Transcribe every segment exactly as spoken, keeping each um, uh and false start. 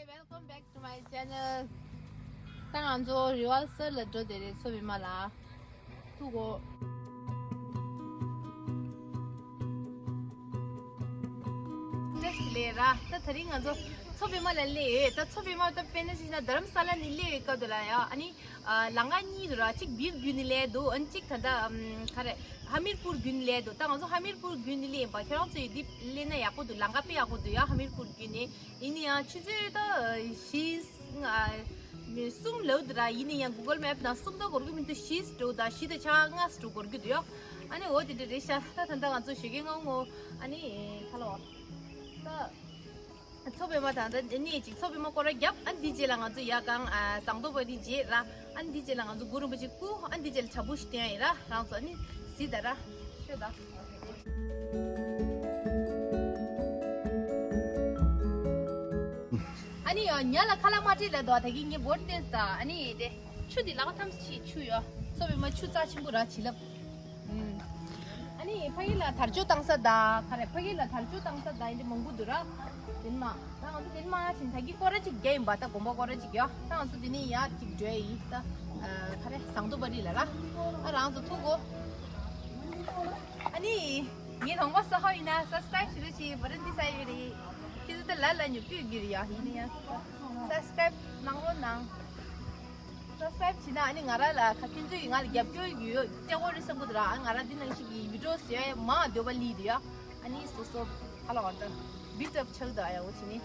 Welcome back to my channel. ད་ང་ཚོ་རི་ཝར་སལ་ལ་འགྲོ་བསྡད་རེད། མཚོ་པདྨ་ལ་ཐུག་གོ། ལས་ར་ད་དེ་རིང་ང་ཚོ་མཚོ་པདྨ་ལ་སླེབས་ཡོད། ད་མཚོ་པདྨ་ད་དཔེར་ན་ཅིག་ན་རྡ་རམ་ས་ལ་ནས་སླེབས་ཡོད་སྐབས་དེ་ལ་ཡ། ཨ་ནི་ཨ་ལམ་ཁ་གཉིས་འདུག་ར། གཅིག་བིར་བརྒྱུད་ནས་སླེབས་འདུག་ཨ་ནི་གཅིག་ད་ལྟ་ཨམ་ག་རེ་ཧ་མིར་པུར་བརྒྱུད་ནས་སླེབས་འདུག་ད་ང་ཚོ་ཧ་མིར་པུར་བརྒྱུད་ནས་སླེབས་ཡིན་པ། ཁྱེད་རང་ཚོ་ཡི་འདི་སླེབས་ན་ཡག་པོ་འདུག་ལམ་ཁ་དཔེ་ཡག་པོ་འདུག་ཡ། ཧ་མིར་པུར་བརྒྱུད་ནས། ཡིན་ན་ཡང་ཆུ་ཚོད་ད་བཞི་ལྔ་གསུམ་ལབ་འདུག་ར། ཡིན་ན་ཡང་Google Map་ནང་གསུམ་ད་འགོར་གི་མི་འདུག་བཞི་འགྲོ་དང་བཞི་དང་ཕྱེད་ཀ་ལྔ་འགྲོ་འགོར་གི་འདུག་ཡ། ཨ་ནི་འོ་དེ་འདྲ་རེད་ཤག་ད་ད་ལྟ་ང་ཚོ་ཞོགས་ཀས་སྔ་མོ། ཨ་ནི་ཁ་ལོ་ད་མཚོ་པདྨ་དང་ད་གནས་གཅིག་མཚོ་པདྨ་སྐོར་ར་བརྒྱབ། ཨ་ནི་འདི་རྗེས་ལ་ང་ཚོ་ཡར་སྒང་ཨ་ཟངས་མདོག་དཔལ་རི་མཇལ་ར། ཨ་ནི་འདི་རྗེས་ལ་ང་ཚོ་གུ་རུ་རིན་པོ་ཆེ་སྐུ། ཨ་ནི་འདི་རྗེས་ལ་བྱ་འབུ་ཞིག་བསྟན་ཡ་ཡིན་ར། རང་ཚོ་ཨ་ནི་གཟིགས་དང་ར། ཤོད་དང་། ཨ་ནི་ཡ་ཉ་ལ་ཁ་ལག་མ་སྤྲད་ལ་དོ། ད་གི་ངས་འབོར་བསྟན་ས། ཨ་ནི་དེ་ཆུ་འདི་ལག་ཐམས་ཅད་ཆུ་ཡོ། མཚོ་པདྨ་ཆུ་རྩ་ཆེན་པོ་ར་བྱིན་རླབས། ཨ་ནི་ཕ་གི་ལ་དར་ལྕོག་བཏང་ས་དང་ག་རེ། ཕ་གི་ལ་དར་ལྕོག་བཏང་ས་དང་ཡིན་དེ་མང་པོ་འདུག་ར། དེ་ནི་མ་ད་ང་ཚོ་དེ་ནི་མ་ཕྱིན། ད་གི་སྐོར་ར་གཅིག་རྒྱག་ཡིན་པ། ད་དགོན་པ་སྐོར་ར་གཅིག་ཡོ། ད་ང་ཚོ་དེ་ནི་ཡ་གཅིག་འགྲོ་ཡ་ཡིན་ད། ག་རེ་ཟངས་མདོག་དཔལ་རི་ལ་ར། ཨ་རང་ཚོ་ཐུག་གོ། ཨ་ནི། ངའི་ནང་པ་སུ་ཧ་ཡིན་ན་སབ་སི་ཀ་རེབ་བྱེད་རོགས་བྱེད། བར་འདི་ས་ཡོད་རེད། ཁྱེད་ཚོ་ད་ལ་ལ་ཉོ་སྤུས་གྱུར་ཡ་ཡིན་ན་ཡང་སབ་སི་ཀ་རེབ་གནང་རོགས་གནང་། སབ་སི་ཀ་རེབ་བྱེད་ན་ཨ་ནི་ང་ར་ལ་ཁ་ཁྱེད་ཚོས་ང་ལ་རྒྱབ་སྐྱོར་ཡོད་སྐྱོ་བོ་རེད་བསམ་གི་འདུག་ར། ང་ར་འདི་ནང་བཞིན་གྱི་བི་ཌི་ཡོ་བཟོ་ཡ་མང་འདོད་པ་སླེབས་འདུག་ཡ། ཨ་ནི་སོ་སོ་ཧ་ལ་བར་ད་བི་ཊབ་ཆགས་འདུག་ཡ། འོ་བྱེད་ནི།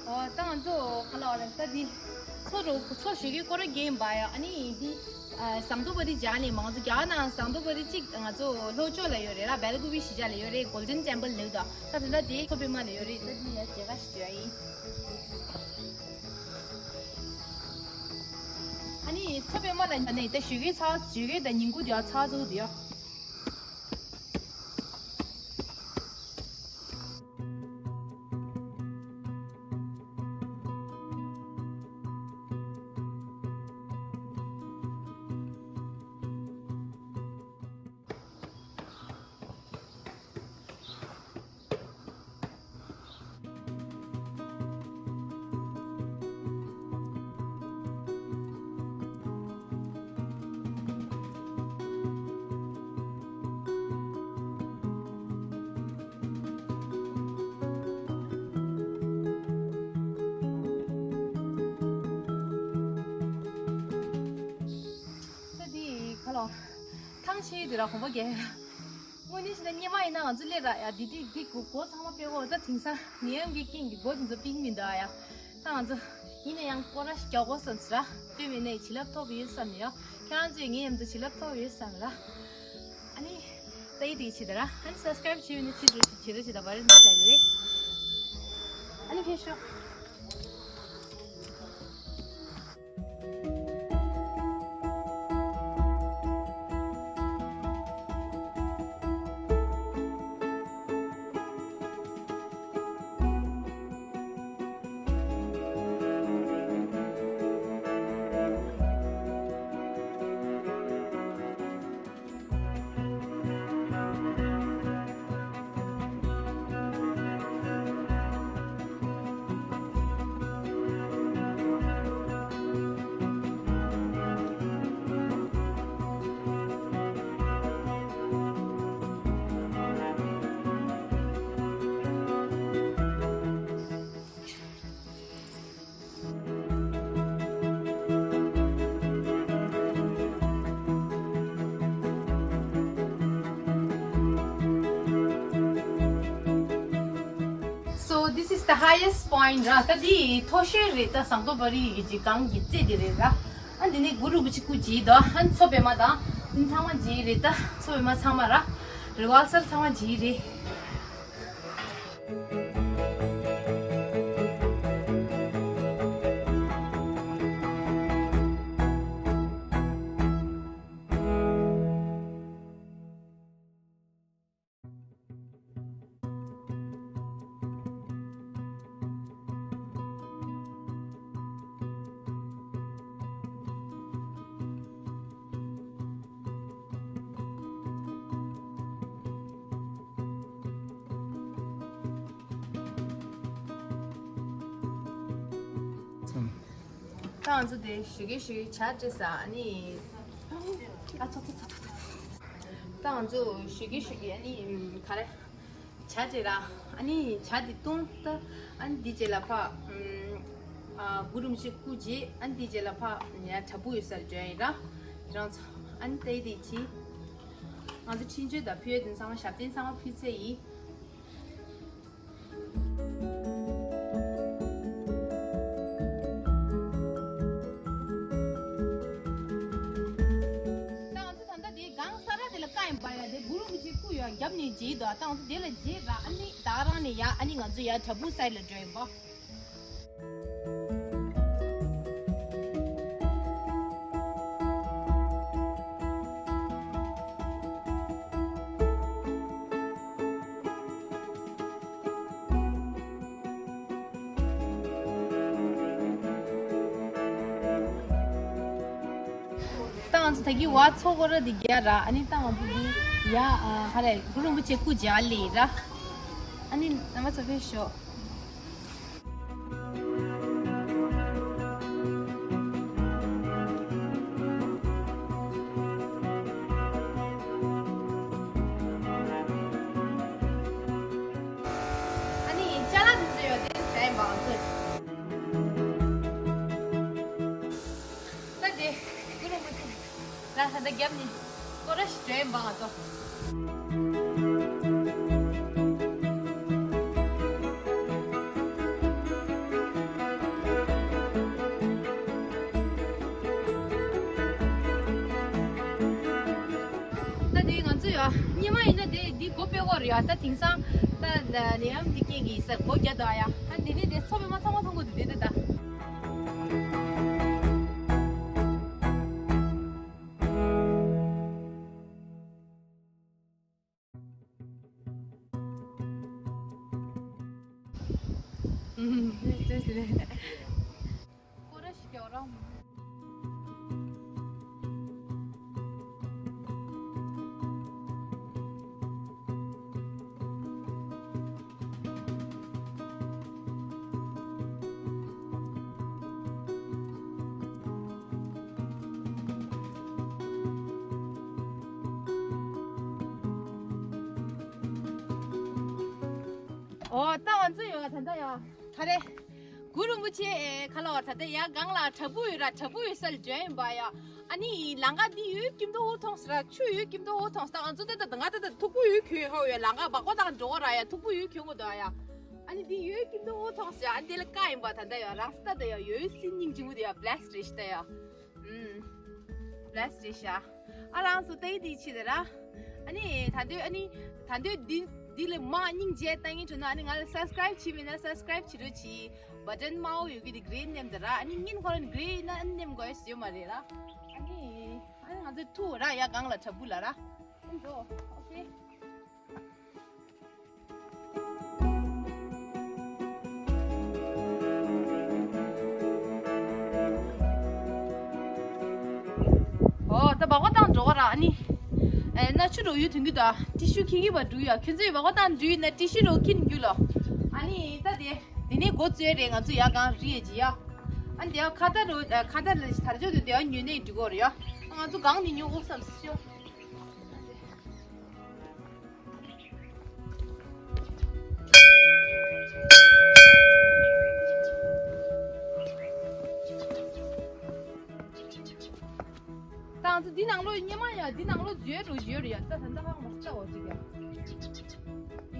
ཨོ་ད་ང་ཚོ་ག་ལ་བ་ལ་ད་འདི་མཚོ་རུ་མཚོ་ཞོགས་ཀས་སྐོར་ར་རྒྱག་ཡིན་པ་ཡ། ཨ་ནི་འདི་ཨ་ཟངས་མདོག་དཔལ་རི་རྒྱག་ནས་མ་ང་ཚོ་རྒྱ་གར་ནང་ཟངས་མདོག་དཔལ་རི་གཅིག་ང་ཚོ་ལྷོ་ཕྱོགས་ལ་ཡོད་རེད་ར། སྦེལ་ཀོབ་གཞིས་ཆགས་ལ་ཡོད་རེད། གོལ་ཌེན་ཊེམ་པལ་ལབ་དོ། ད་དེ་འདྲ་དེ་མཚོ་པདྨ་ལ་ཡོད་རེད། ད་འདི་ཡ་མཇལ་ཁ་ཞིག་ཞུ་ཡ་ཡིན། ཨ་ནི་མཚོ་པདྨ་ལ་ནི་ད་ཞོགས་ཀས་ཚ་ཞོགས་ཀས་ད་ཉིན་གུང་དེ་ཡ་ཚ་ཚ་དེ་ཡ། ད་འདི་ག་ལོ། ཐང་ཆད་དེ་ར་གོམ་པ་རྒྱག་ཡ། དངོས་གནས་བྱས་ན་སྔོན་མ་ཡིན་ན་ང་ཚོ་སླེབས་ར་ཡ། འདི་འདི་འདི་སྒོ་སྒོ་ཚང་མ་ཕྱེ་གོ། ད་དེང་སང་ནད་ཡམས་ཀྱི་རྐྱེན་གྱིས་སྒོ་དེ་ཚོ་ཕྱེ་གི་མི་འདུག་ཡ། ད་ང་ཚོ་ཡིན་ན་ཡང་སྐོར་ར་ཞིག་རྒྱག་དགོས་བསམ་སོང་ར། དཔེ་མེད་ནའི་བྱིན་རླབས་ཐོབ་ཡོད་བསམ་ཡ། ཁྱེད་རང་ཚོས་ངའི་མཉམ་དུ་བྱིན་རླབས་ཐོབ་ཡོད་བསམ་ར། ཨ་ནི་ད་ཡི་དེ་བྱེད་ད་ར། ཨ་ནི་སབ་སི་ཀ་རེབ་བྱེད་ཡོད་ན་བྱེད་རོགས་བྱེད་རོགས་བྱེད་ད། བར་འདི་ས་ཡོད་རེད། ཨ་ནི་ཕེབས་ཤོག So this is the highest point ར། ད་འདི་མཐོ་ཤོས་རེད། ད་ཟངས་མདོག་དཔལ་རི་གི་གངས་ཀྱི་རྩེ་འདི་རེད་ར། ཨ་འདི་ནས་གུ་རུ་རིན་པོ་ཆེ་སྐུ་མཇལ་དོ། ཨ་མཚོ་པདྨ་དང་འདི་ཚང་མ་མཇལ་རེད། ད་མཚོ་པདྨ་ཚང་མ་ར། རི་ཝར་སལ་ཚང་མ་མཇལ་རེད། ད་ང་ཚོ་དེ་ཞུ་གི་ཞུ་གི་ཇ་སྤྲད་ས། ཨ་ནི། ཨ་ཚོ་ཚོ་ཚོ་ཚོ་ཚོ། ད་ང་ཚོ་ཞུ་གི་ཞུ་གི་ཨ་ནི་ག་རེ། ཇ་སྤྲད་ར། ཨ་ནི་ཇ་དེ་བཏུང་ད། ཨ་ནི་དེ་རྗེས་ལ་ཕ། ཨ་གུ་རུ་རིན་པོ་ཆེ་སྐུ་མཇལ། ཨ་ནི་དེ་རྗེས་ལ་ཕ་ཡ་བྲག་ཕུག་ཡོད་སར་འགྲོ་ཡ་ཡིན་ར། རང་ཚོ་ཨ་ནི་ད་ཡི་དེ་ཅི། ང་ཚོ་འཕྲིན་བཅོལ་དང་ཕུལ་ཡ་དེ་ཚང་མ་ཞབས་བརྟན་ཚང་མ་ཕུལ་ཚེ་ཡིན། ད་ང་ཚོ་ད་ལྟ་དེ་སྒང་ས་ར་དེ་ལ་བཀག་ཡིན་པ་ཡ། དེ་གུ་རུ་རིན་པོ་ཆེ་སྐུ་ཡོད་རྒྱབ་ནས་མཇལ་འདུག་ད་ང་ཚོ་དེ་ལ་མཇལ་ར། ཨ་ནི་ད་རང་ནས་ཡ། ཨ་ནི་ང་ཚོ་ཡ་བྲག་ཕུག་སའི་ལ་འགྲོ་ཡིན་པ། ད་ང་ཚོ་ད་གི་བ་ཚོ་གོ་ར་དེ་རྒྱ་ར། ཨ་ནི་ད་ང་ཚོ་དེ་ཡ་ཨ་ཧ་རེ་གུ་རུ་རིན་པོ་ཆེ་སྐུ་མཇལ་ལེ་ར། ཨ་ནི་རྣམ་པ་ཚོ་ཕེབས་ཤོག། ཨ་ནི་ཅ་ལག་དེ་ཚོ་ཡོད་དེ་ཟ་ཡིན་པའང་ཚོ། ད་དེ་གུ་རུ་རིན་པོ་ཆེ་ལ་ད་ལྟ་རྒྱབ་ནས་སྐོར་ར་ཞིག་འགྲོ་ཡིན་པའང་ཚོ། ད་དེ་ང་ཚོ་ཡ་སྙེ་མ་ཡིན་ན་དེ་འདི་སྒོ་ཕྱེ་དགོས་རེད་ཡ། ད་དེང་སང་ད་ནད་ཡམས་འདི་རྐྱེན་གྱིས་ས་སྒོ་བརྒྱབ་འདུག་ཨ་ཡ། ཨ་འདི་ནས་དེ་ཚོ་པའི་མ་ཚང་མ་མཐོང་གི་འདུག་དེ་དེ་ད། སྐོར་ར་ཞིག་རྒྱག་རོགས། ཨོ་ད་ང་ཚོ་ཡོད་ད་ད་ཡ། ག་རེ། གུ་རུ་རིན་པོ་ཆེ་ཨེ་ཁ་ལོ་ད་ལྟ་ཡ་སྒང་ལ་བྲག་ཕུག་ཡོད་ར། བྲག་ཕུག་ཡོད་སར་འགྲོ་ཡིན་པ་ཡ། ཨ་ནི་ལམ་ཁ་འདི་ཡོད་ཀྱིན་འདུག་འོ་མཐོང་སོང་ར། ཆུ་ཡོད་ཀྱིན་འདུག་འོ་མཐོང་སོང་། ད་ང་ཚོ་ད་ད་ང་ད་ད་ཐུག་པོ་ཡོད་གྱོན་ཧ་ཡ། ལམ་ཁ་སྦག་པ་དང་འགྲོ་གོ་ར་ཡ། ཐུག་པོ་ཡོད་གྱོན་གོ་འདུག་ཡ། ཨ་ནི་འདི་ཡོད་ཀྱིན་འདུག་འོ་མཐོང་སོང་ཡ། ཨ་ནི་དེ་ལ་བཀག་ཡིན་པ་ད་ད་ཡ། རང་ས་ད་ད་ཡ་ཡོད་སྲིད་སྙིང་རྗེ་མོ་དེ་ཡ་བླེས་རེ་ཤི་ད་ཡ། ཨུམ། བླེས་རེ་ཤ། ཨ་རང་སུ་ཏེ་དི་ཆི་དེ་ར། ཨ་ནི་ད་འདོད་ཨ་ནི་ད་འདོད་འདི་འདི་ལས་མ་སྙིང་རྗེ་ལྟ་ངན་བྱུང་ན། ཨ་ནི་ང་ལ་སབ་སི་ཀ་རེབ་བྱས་མེད་ན་སབ་སི་ཀ་རེབ་བྱེད་རོགས་གྱིས། བ་ཊན་དམར་པོ་ཡོད་ཀྱི་དེ་གྷི་རིན་ནེམ་དེ་ར། ཨ་ནི་སྙིང་ཁོ་རང་གྷི་རིན་ན་ཨ་ནི་ནེམ་དགོས་ཡོད་མ་རེད་ར། ཨ་ནི་ཨ་ནི་ང་ཚོ་ཐུག་ར་ཡ་སྒང་ལ་བྲག་ཕུག་ལ་ར། ཨ་འགྲོ། ཨོ་ཁེ། ཨོ་ད་སྦག་སྦག་བཏང་འགྲོ་ག་ར། ཨ་ནི་ཨེ་ན་ཆུ་རོ་ཡུ་དུང་གི་ད་ཏི་ཤུ་ཁྱི་ཁྱི་བ་འགྲུ་ཡ། ཁྱོད་ཚོས་སྦག་སྦག་བཏང་འགྲུ་ཡིན་ན་ཏི་ཤུ་རོ་ཁྱི་འགྱུ་ལོ། ཨ་ནི་ད་དེ་དེ་ནས་འགོ་བཙོས་རེད། ང་ཚོ་ཡ་གང་རི་ཡ་ཇི་ཡ། ཨ་ནི་དེ་ཡ་ཁ་ད་རོ་ཁ་ད་ལ་དར་ལྕོག་དེ་དེ་ཡ་ཉོས་ནས་འགྲུ་གོ་རེད་ཡ། ང་ཚོ་གང་ནས་ཉོ་གོ་བསམ་སི་ཤོ། ད་ང་ཚོ་འདི་ནང་ལོགས་སྙེ་མ་ཡ། འདི་ནང་ལོགས་འཛུལ་རུ་འཛུལ་རུ་ཡ། ད་ད་ད་ཧ་མ་ས་འོ་ཅིག་ཡ། འདི་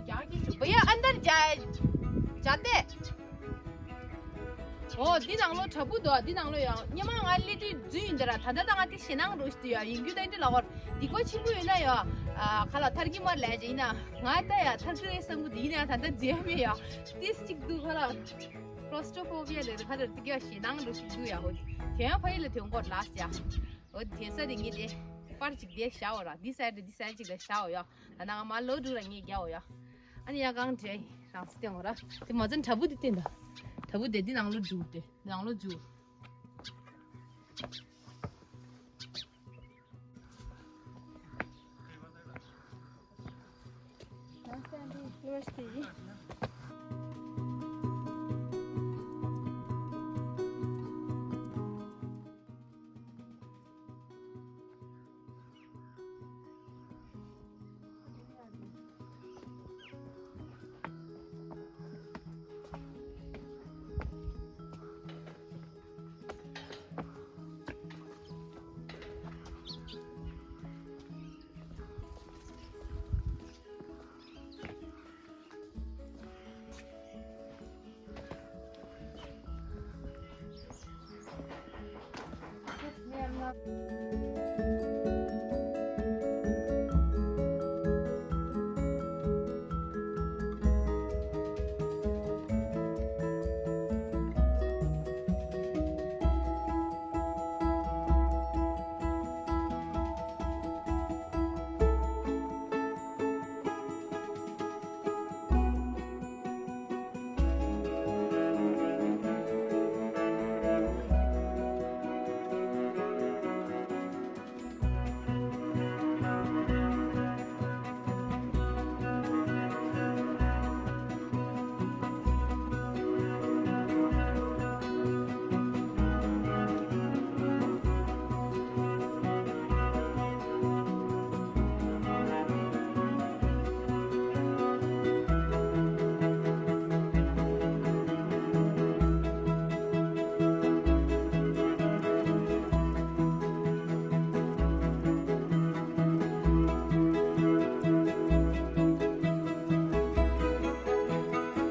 རྒྱག་གི་འདུག་བ་ཡ། ཨན་དར་རྒྱ་རྒྱ་ཏེ། ཨོ་འདི་ནང་ལོགས་དྲ་འབུ་འདུག་འདི་ནང་ལོགས་ཡ། སྙེ་མ་ང་སླེབས་དུས་འཛུལ་ཡིན་ད་ར། ད་ད་ད་ང་དེ་ཞེད་སྣང་རུ་ཞིག་འདུག་ཡ། ཡིན་རྒྱུ་ད་འདི་ལ་འོར་འདི་གོ་ཆེན་པོ་ཡོད་ན་ཡ། ཨ་ཁ་ལ་ཐར་གི་མ་རེད་ལས་ཅི་ཡིན་ན། ང་ད་ཡ་ཐར་གི་རེད་བསམ་གི་འདུག་ཡིན་ན་ཡ་ད་ད་འཛུལ་ཡ་མེད་ཡ། ཏིས་ཅིག་འདུག་ཁ་ལ། ཁོ་ལོ་སི་ཊོ་ཕོ་བི་ཡ་ལས་ཁ་ལ་དེ་ག་ཞེད་སྣང་རུ་ཞིག་འདུག་ཡ། འོ་དེ་ཡང་ཕ་ཡུལ་ལ་དེ་འགོར་ལགས་ཡ། འོ་དེ་ས་དེ་ངས་དེ་པར་ཅིག་དེ་བཞག་འོ་ར། འདི་སའི་ཌི་འདི་སའི་ཌི་ཅིག་ལ་བཞག་འོ་ཡ། ད་ནང་མ་ལོ་དྲུག་ལ་ངས་རྒྱག་འོ་ཡ། ཨ་ནི་ཡ་གང་འདྲ་ཡིན་རང་སི་སྟེང་འོ་ར། དེ་མ་ཚན་དྲ་འབུ་དེ་བསྟན་ད། དྲ་འབུ་དེ་འདི་ནང་ལོ་འཇུག་དེ་ནང་ལོ་འཇུག Namaste, aunty. नमस्ते जी।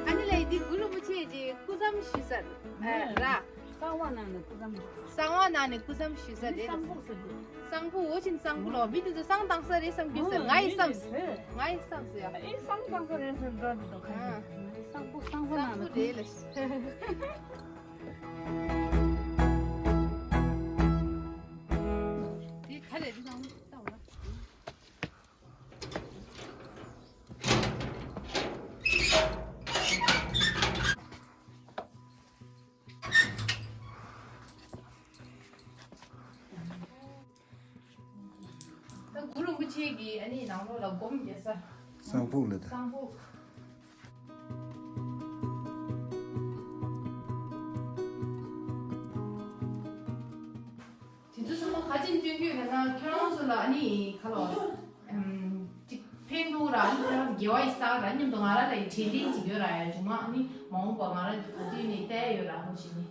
ཨ་ནི་ལགས་འདི་གུ་རུ་རིན་པོ་ཆེ་གི་སྐུ་མཚམས་ཞུ་ས་ར། གསང་བ་ནང་ནས་སྐུ་མཚམས། གསང་བ་ནང་ནས་སྐུ་མཚམས་ཞུ་ས་རེད། གསང་ཕུག་ཟེར་གི། གསང་ཕུག་འོ་ཆེན་གསང་ཕུག་ལོ། མི་དེ་ཚོ་བསང་བཏང་ས་རེད་བསམ་གྱི་ཟེར། ང་ཡི་བསམ། ང་ཡི་བསམ་ཟེར་ཡ། ཨེ་བསང་བཏང་ས་རེད་ཟེར་འགྲོ་འདུག་ག་གསང་ཕུག་གསང་བ་ནང་ནས་སྐུ་མཚམས། དེ་ག་རེ་རེད་ན་ལྟ་བ། ད་གུ་རུ་རིན་པོ་ཆེ་གི་ཨ་ནི་ནང་ལོགས་ལ་སྒོམ་རྒྱག་ས། གསང་ཕུག་ལ་ད། གསང་ཕུག་དེ་ཚོ་ཚང་མ་ག་ཅིག་སྟོན་རྒྱུ་ཡོད་ན། ཁྱོད་རང་ཚོ་ལ་ཨ་ནི་ག་ལོ། ཨམ། ཅིག་ཕན་ཐོགས་ར། ཨ་ནི་ཁྱོད་རང་དགེ་བ་ཡི་བསགས་ར། མཉམ་དུ་ང་རང་ལ་ཡི་དྲན་རྟེན་ཅིག་ཡོད་ར། ཡ་བྱུང་མ། ཨ་ནི་མ་འོངས་པ་ང་རང་གི་ག་དུས་ནས་བལྟས་ཡོད་ར་ཧོ་ཞིག་ནི།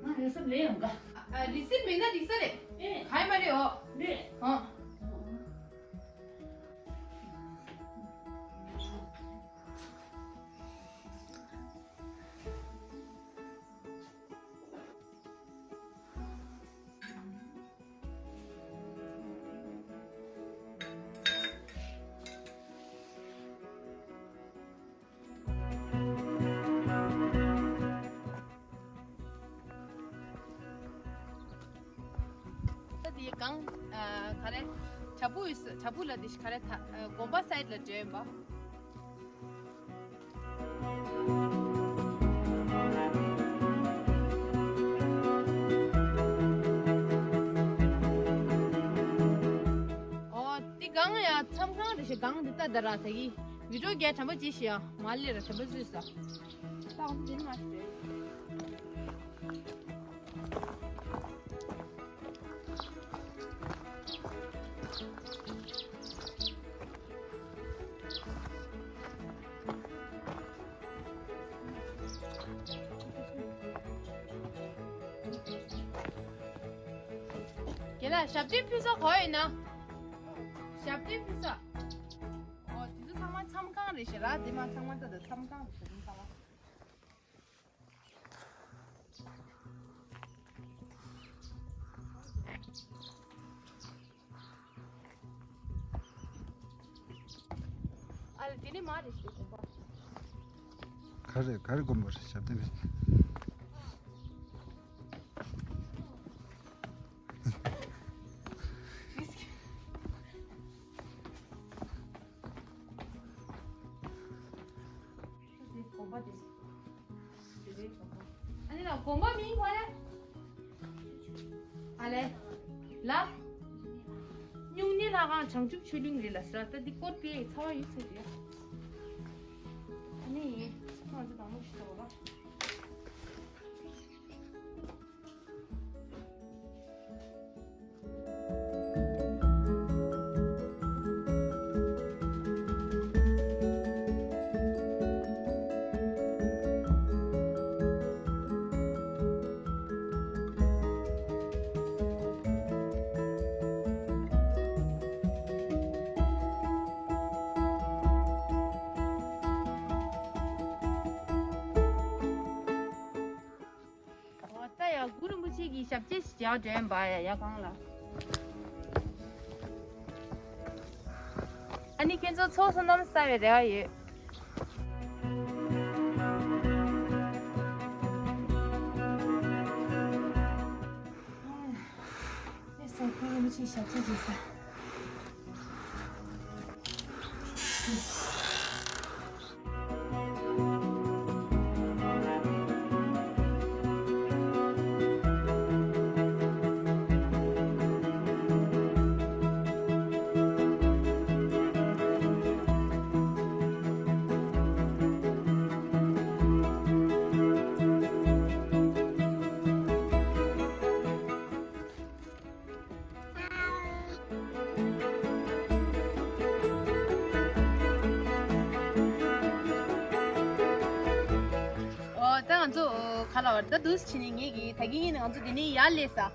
ང་རི་སེབ་ལས་ཡོང་ག་ཨ། རི་སེབ་མེད་ན་འགྲིག་ས་རེད། ཨེ། ག་ཡི་མ་རེད་འོ། རེད། ཨོ། ད་དེའི་སྒང་། ཨ། ག་རེ། བྱ་སྤུ་ཡོད་ས། བྱ་སྤུ་ལ་དེ་ག་རེ། ད། ཨ། དགོན་པ་སའིཌ་ལ་འགྲོ་ཡིན་པ། ཨོ། འདི་སྒང་ཡ་མཚམས་ཁང་རེད་ཤག་སྒང་འདི་ལྟ་ད་ར་ད་གི་བི་ཌིའོ་རྒྱག་དྲན་པ་ཅི་ཞིག་ཡ་མ་ལས་ར་དྲན་པ་བཟོས་ས། ད་འོ་འདི་མ་ཞིག་རེད། རྒན་ལགས། ཞབས་བརྟན་ཕུལ་ས་ག་པར་ཡོད་ན། ཞབས་བརྟན་ཕུལ་ས། ཨོ། དེ་ཚོ་ཚང་མ་མཚམས་ཁང་རེད་ཤག་ར། དེ་མ་ཚང་མ་ད་ད་མཚམས་ཁང་རེད་ཤག་དེ་ཚང་མ། ཨ་ལ། དེ་ནས་མར་རེད་ཤག་དགོན་པ། ག་རེ་ག་རེ་དགོན་པ་རེད། ཞབས་བརྟན་རེད། དགོན་པ་དེ། ཨ་ནི་ལ་དགོན་པ་མིང་ག་རེ། ཨ་ལས། ལ། སྨྱུང་གནས་ལྷ་ཁང་བྱང་ཆུབ་ཆོས་གླིང་རེད་ལ་ཟེར། ད་འདི་སྐོར་དཔེ་ཚ་བ་ཡོད་ཚོད་རེད། ཨ་ནི་ང་ཚོ་དང་པོ་ཞིག་ལྟ་བ་ལ། ཅི་ཞིག་བྱ་དྲན་པ་ཡ་ཡ་གང་ལ། ཨ་ནི་ཁྱེད་ཚོ་ཚོགས་སུ་གནམ་ས་བའི་རེ་བ་ཡོད། ཨེ་སོ་ཁོང་རིན་པོ་ཆེ་ཞབས་ཕྱི་བྱེད་ས། ཨོ། ད་ང་ཚོ་ཨོ་ག་ལ་བར་ད་འདུག་སེ་བྱས་ནས་ངེད་ཀྱིས་ད་གིན་ཡིན་ན་ང་ཚོ་འདི་ནས་ཡར་སླེབས་ས།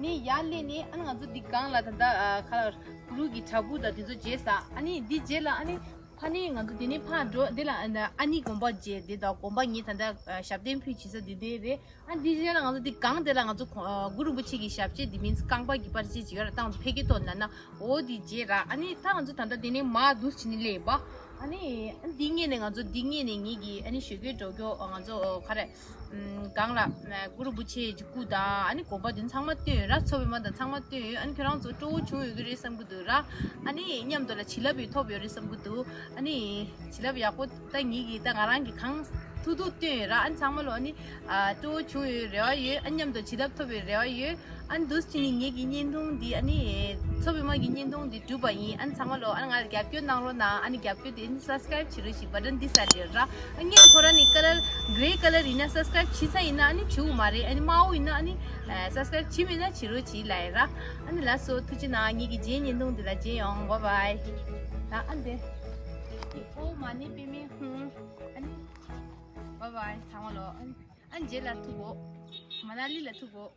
འདི་ནས་ཡར་སླེབས་ནས་ཨ་ནི་ང་ཚོ་འདི་སྒང་ལ་ད་ལྟ་ཨ་ག་ལ་བར་གུ་རུ་གི་བྲག་ཕུག་དང་འདི་ཚོ་མཇལ་ས། ཨ་ནི་འདི་རྗེས་ལ་ཨ་ནི་ཕ་ནི་ང་ཚོ་འདི་ནས་ཕར་འགྲོ། འདི་ལ་ཨ་ནི་ཨ་ནི་དགོན་པ་མཇལ། འདི་དང་དགོན་པ་ངས་ད་ལྟ་ཨ་ཞབས་བརྟན་ཕུལ་བྱེད་ས་འདི་འདི་རེད། ཨ་འདི་རྗེས་ལ་ང་ཚོ་འདི་སྒང་དེ་ལ་ང་ཚོ་ཁོ་ཨ་གུ་རུ་རིན་པོ་ཆེ་གི་ཞབས་རྗེས་འདི་མིན་རྐང་པ་གི་པར་ཆས་ཅིག་ཡོད་ར། ད་ང་ཚོ་ཕ་གི་ཐོག་ནས་ན་འོ་འདི་མཇལ་ར། ཨ་ནི་ད་ང་ཚོ་ད་ལྟ་འདི་ནས་མར་འདུག་སེ་བྱས་ནས་སླེབས་པ། ཨ་ནི་ཨ་འདི་སྔོན་ནས་ང་ཚོ་འདི་སྔོན་ནས་ངེད་ཀྱིས་ཨ་ནི་ཞོགས་ཀས་འགྲོ་རྒྱུ་ང་ཚོ་ག་རེ་ཨམ་སྒང་ལ་ཨ་གུ་རུ་རིན་པོ་ཆེ་གི་སྐུ་དང་ཨ་ནི་དགོན་པ་འདི་ཚང་མ་བསྟན་ཡོད་ར། ཚོ་པའི་མ་དང་ཚང་མ་བསྟན་ཡོད། ཨ་ནི་ཁྱོད་རང་ཚོ་སྤྲོ་བོ་བྱུང་ཡོད་ཀྱི་རེད་བསམ་གྱི་འདུག་ར། ཨ་ནི་མཉམ་དུ་ལ་བྱིན་རླབས་ཡང་ཐོབ་ཡོད་རེད་བསམ་གྱི་འདུག་ཨ་ནི་བྱིན་རླབས་ཡག་པོ་ད་ངེད་ཀྱིས་ད་ང་རང་གིས་གང་ཐུབ་ཐུབ་བསྟན་ཡོད་ར། ཨ་ནི་ཚང་མ་ལོ་ཨ་ནི་ཨ་སྤྲོ་བོ་བྱུང་ཡོད་རེ་བ་ཡོད། ཨ་མཉམ་དུ་བྱིན་རླབས་ཐོབ་པའི་རེ་བ་ཡོད། ཨ་ནི་འདུག་སེ་བྱས་ནས་ངེད་ཀྱི་བརྙན་ཐུང་འདི་ཨ་ནི་ཚོ་པའི་མ་གི་བརྙན་ཐུང་འདི་གྲུབ་པ་ཡིན། ཨ་ནི་ཚང་མ་ལོ་ཨ་ནི་ང་ལ་རྒྱབ་སྐྱོར་གནང་རོགས་གནང་། ཨ་ནི་རྒྱབ་སྐྱོར་དེ་ཨ་ནི་སབ་སི་ཀ་རེབ་བྱེད་རོགས་ཞེས་བ་ཊན་འདི་ས་རེད་ར། ཨ་བརྙན་ཁོ་ར་ནི་ཀ་ལར་གྷི་རེ་ཀ་ལར་ཡིན་ན་སབ་སི་ཀ་རེབ་བྱེད་ས་ཡིན་ན་ཨ་ནི་བྱེད་དགོས་མ་རེད། ཨ་ནི་དམར་པོ་ཡིན་ན་ཨ་ནི་སབ་སི་ཀ་རེབ་བྱེད་མེད་ན་བྱེད་རོགས་བྱེད་ལབ་ཡིན་ར། ཨ་ནི་ལགས་སོ་ཐུགས་རྗེ་གནང་། ངེད་ཀྱི་རྗེས་བརྙན་ཐུང་འདི་ལ་མཇལ་ཡོང་། བཱའི་བཱའི། ད་ཨ་འདི་ཨོ་མ་ནི་པི་མི་ཧུང་། ཨ་ནི་བཱའི་བཱའི་ཚང་མ་ལོ། ཨ་ནི་ཨ་ནི་རྗེས་ལ་ཐུག་གོ། མ་ན་ལི་ལ་ཐུག་གོ།